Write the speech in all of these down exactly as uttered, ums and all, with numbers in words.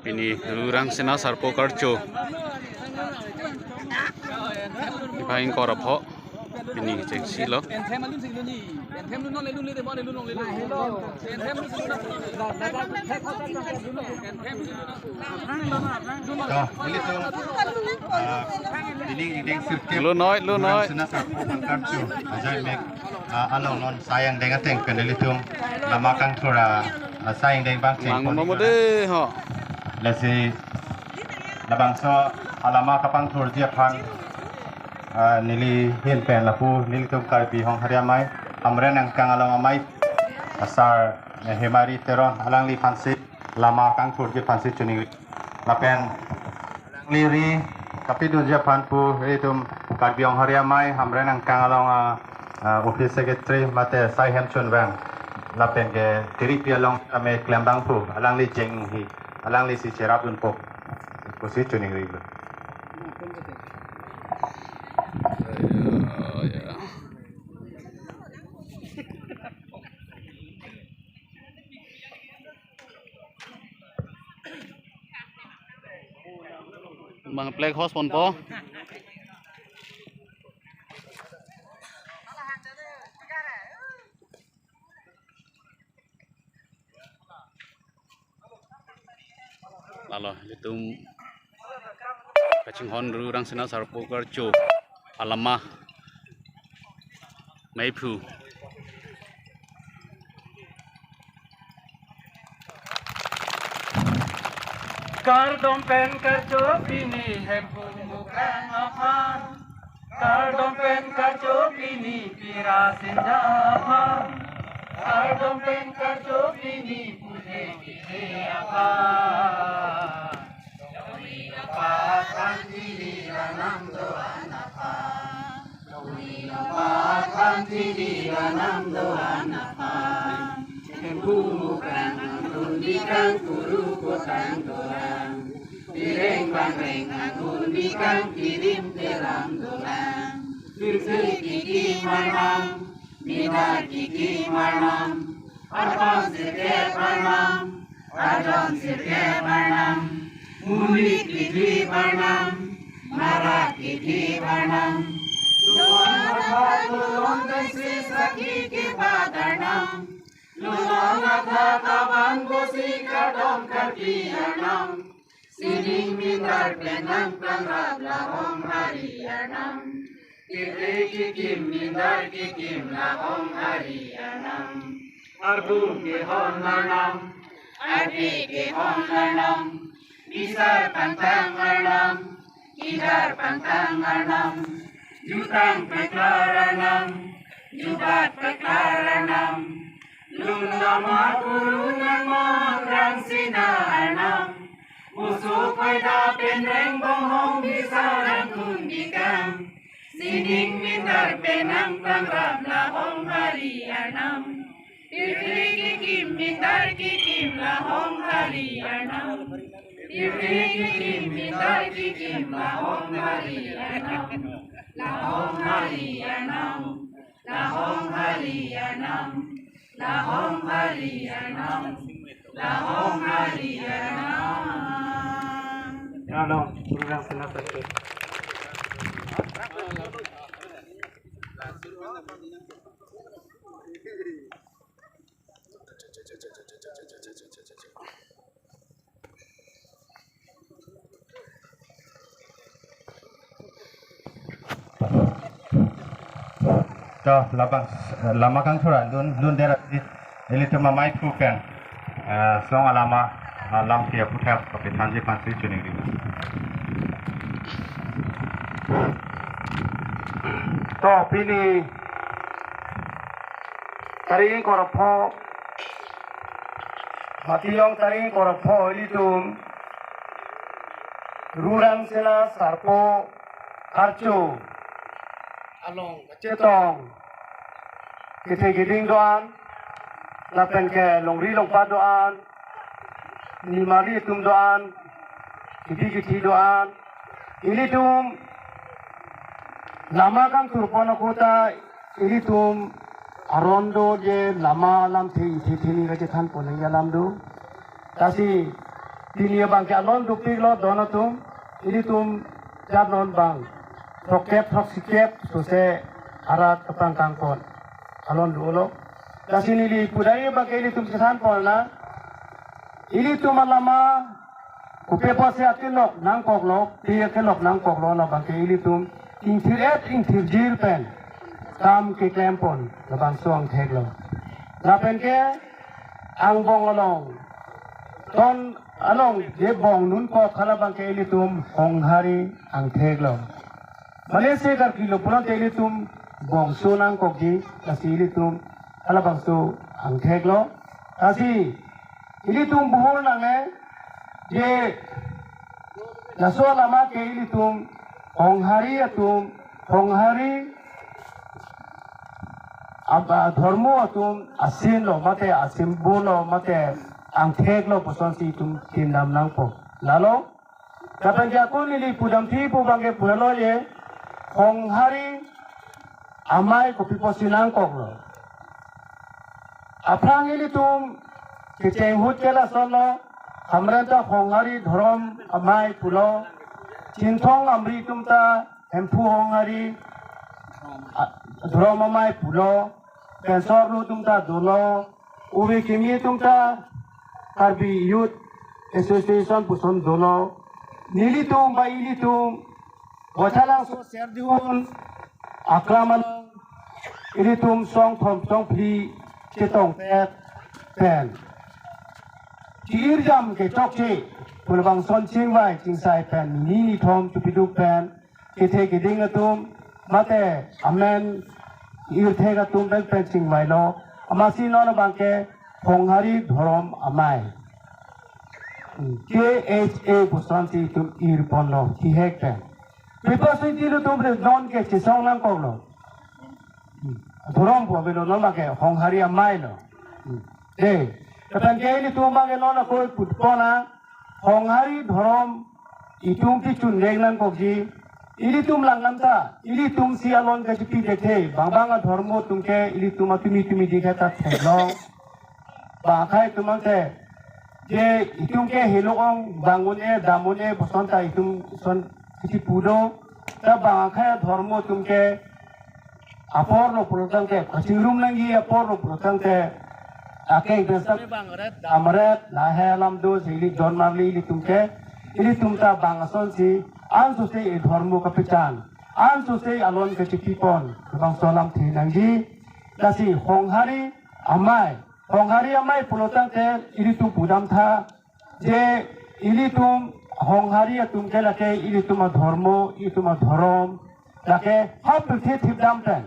Pini Rurangsena Sarpo Karcho. Iba ingkoi ra pho. Pini chengsi lo. Lo noi, lo noi. Rurangsena Sarpo Karcho. Ajai mek, ah, along non sai angdeng ateng pen ilitum lama kangthur, ah, sai angdeng bang cheng. Mang pon mo de ho. Lasi labangso alama kapangthurji aphan, ah, neli ahin pen lapu nelitum Karbi Honghari Amei Hamren angkang along amei asar, eh, Hemari Teron alangliphansi lama kangthurji aphansi choningri. Lapen alangli ri kapidunji aphan pu ilitum Karbi Honghari Amei Hamren angkang along, ah, ah, office secretary mate sai hem chunvang lapen ke tiripi along kami klembang pu alangli jenghi, alanglisi cherapdunpo pusi choningri lo. Bang flag hoist ponpo. Lalo, ilitum kachinghon Rurangsena Sarpo Karcho alama meiphu. Kardom pen karcho pini Hemphu Mukrang aphan. Kardom pen karcho pini Pirasinja aphan. Kardom pen karcho pini Pule Kile aphan. Dongri aphan, Dili Ranam do-an aphan. Dongri aphan, Dili Ranam do-an aphan. Hemphu Mukrang angdun bikang kuru kotang dolang. Tireng bangreng angdun bikang kirim telam dolang. Pirthe kikim arnam, mindar kikim arnam, arpang sirkep arnam, arjon sirkep arnam, monit kidip arnam, marat kidip arnam. Doan aphan lolong dengsi sakhi kebat arnam. Lolong athak aban bosi kardom Karbi arnam. Sining mindar pen nangplangrap la Honghari arnam. Pirthe kikim mindar kikim la Honghari arnam. Arpu kehon arnam. Arpi kehon arnam. Bisar pangtang arnam. Kidar pangtang arnam. Jutang peklar arnam. Jubat peklar arnam. Lun lama kuru nangmang Rurangsena arnam. Musu koida pen reng bonghong bisar angdun bikang. Sining mindar pen nangplangrap la Honghari arnam. Pirthe kikim mindar kikim la Honghari arnam. Pirthe kikim mindar kikim la Honghari arnam. La Honghari arnam. La Honghari arnam. La Honghari arnam. La Honghari arnam. Ya, no, program senang saja. To, labang, lama kangthur an dun, dun dera di, ilitum amei phu pen, eh, song alama, alam ke aputhak, kapithanji aphansi choningri. To, pini, tarik ingkoi ra pho, Mati along tarik ingkoi ra pho ilitum Rurangsena Sarpo Karcho along kachetong kethe keding do-an, lapen ke longri longpat do-an, nimari atum do-an, kithi kithi do-an, ilitum lama kangthur pon ako ta ilitum aron do je lama alamthe ithi thini kachethan pon nangji alam do. Lasi Pini abang ke alon dopiklo don atum, ilitum jat non bang throkkep throksikep sose arat kapangkang pon alon dolo. Lasi neli pudari abang ke ilitum kethan pon na, ilitum alama kopi apotsi akelok nangkoklo, pi akelok nangkoklo, labang ke ilitum ingthir-et ingthirjir pen kam keklem pon labangso angthek lo. Lapen ke angbong along, ton along je bong nunkok halabang ke ilitum Honghari angthek lo. Mane se karkli lo pulote ilitum bongso nangkokji, lasi ilitum halabangso angthek lo. Lasi ilitum buhur nangne, je laso alama ke ilitum Honghari atum, Honghari ab-, a, dhormo atum asin lo mate asymbol lo mate angthek lo pusonsi itum kindam nangpo. Lalo, kapan ke ako neli pudamthipo abang ke pura lo je, Honghari amei kopi apotsi nangkoklo. Aphrang ilitum kecheng ahut ke lason lo, Hamren ta Honghari dhorom amei pulo, Chinthong Amri atum ta Hemphu Honghari, a, dhorom amei pulo, Pensor Ru atum ta dolo, Ove Kimi atum ta Karbi Youth Association puson dolo, nelitum ba ilitum Baithalangso Serdihun aklam along ilitum song thom song phli chetongpet pen, ki-irjam kechokche pu labangson chingvai chingsai pen, ni ni thom chupiduk pen, kethe keding atum mate amen irthek atum pen pen chingvailo. Amatsi non abang ke Honghari dhorom amei, hmm, K H A pusonsi itum ir ponlo, kihek pen. Pi apotsi ilitum re non ke chesong nangkoklo. Hmm. Dhorom pu avelo, non abang ke Honghari amei lo. Hmm. De, kapan ke ilitum abang ke non ako put pon na, Honghari dhorom itum kechun reng nangkokji. Ilitum langdam ta, ilitum si alon kachipi thekthe, bang bang adhormo atum ke ilitum atumi tumi dikhe ta theklong. Bang akhei atum abang ke, je itum ke helok ong, bang un-e, dam un-e puson ta itum son kithi pu do. Ta bang akhei adhormo atum ke apor lo pulotangte, kachingrum nangji apor lo pulotangte, akeng pen same bang ret, dam ret, lahei alam do, sili jon marli ilitum ke, ilitum ta bang asonsi, ansose e dhormo kapechan, ansose alon kachipi pon, labangso alam thi nangji. Lasi Honghari amei, Honghari amei pulotangte ilitum pudam tha, je ilitum Honghari atum ke lake ilitum adhormo, ilitum adhorom, lake ha pirthe thip dam pen,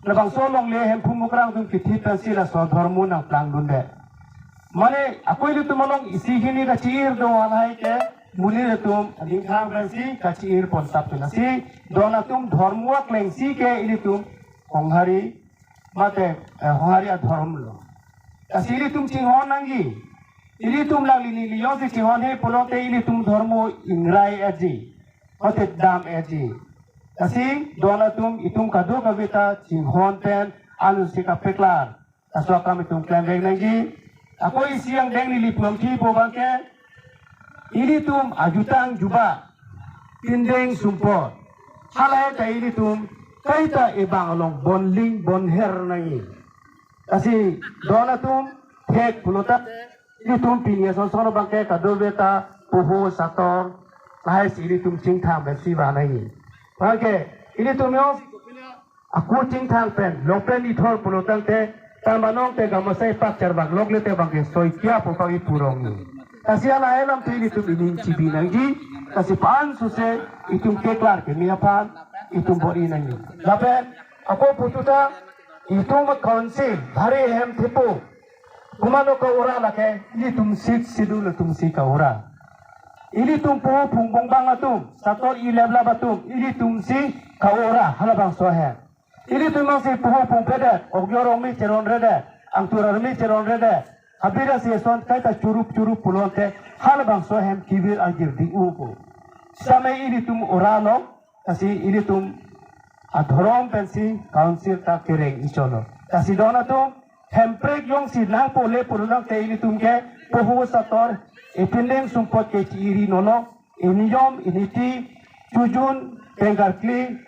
labangso alongle Hemphu Mukrang atum kithip pensi laso adhormo nangplang dunde. Mane ako ilitum along isi hini kachi-ir do, halahei ke monit atum ading khang pensi kachi-ir pon tap tu, lasi don atum dhormo aklengsi ke ilitum Honghari mate, eh, Honghari adhorom lo. Lasi ilitum chinghon nangji. Ilitum lang lini liyong si chinghon he pulote ilitum dhormo ingrai etji, mate dam etji. Lasi don atum itum kadokave ta chinghon pen ansose kapeklar, laso akam itum klem vek nangji. Ako isi angdeng neli pudamthipo abang ke, ilitum ajutang juba, pindeng sumpot, halahei ta ilitum kaita ebang along bonling bonher nangji. Lasi don atum thek pulotangte, ilitum pini ason son abang ke kadokave ta poho sator, lahei si ilitum chingthang pensi ba nangji. Abang ke ilitum yo ako chingthang pen, longpen ithor pulotangte, Tamenglong te Gamasa ipak charbak lok le te abang ke soi kia pu pagi purong ni. Lasi halahei alam te ilitum ining chibi nangji, lasi ansose itum keklar keme aphan itum bor-i nangji. Lapen ako putu ta, itum council, bhari hem thepo, komatlo ka-ora lake, ilitum Sixth Schedule atumsi ka-ora. Ilitum poho phung bongbang atum, sator ileplap atum, ilitumsi ka-ora, halabangso ahem. Ilitum masi poho phung pedet, Okjo Rongmi cheron redet, Angtur Army cheron redet, habira si eson kaita churup churup pulote, halabangso ahem kivir agir ding-upo. Same ilitum ora lo, lasi ilitum adhorom pensi council ta kereng-i cholo. Lasi don atum, hemprek jongsi nangpo le pulotangte ilitum ke, poho sator, epindeng sumpot ke chi-iri nolo, iniyom, initi, chojun, pengkar kli,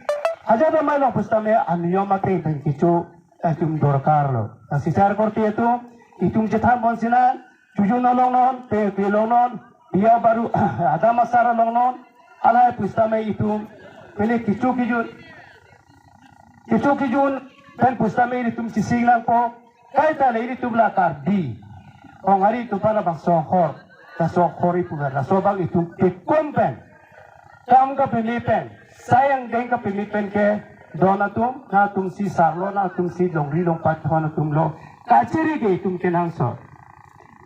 ajat amai long pusitame aniyom ateng pen kecho, itum dorkar lo. Lasi sar korte itum, itum chethan pon sinan, chojun along non, pengkli along non, biya baru, adam asar along non, alai pusitame itum, pele kecho kejun, kecho kejun pen pusitame ilitum chising nangpo, kaita le ilitum la Karbi Honghari atum aphan labangso ahor, laso ahor ipuver, laso abang itum pekom pen, kam kapeme pen, sai angdeng kapeme pen ke, don atum, nangtum si sarlo, nangtum si longri longpat thon atum lo, kachiri ke itum kenangsot.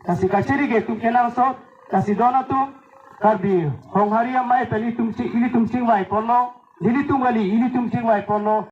Lasi kachiri ke itum kenangsot, lasi don atum, Karbi Honghari amei pen ilitum chi, ilitum chingvai ponlo, nelitum kali, ilitum chingvai ponlo,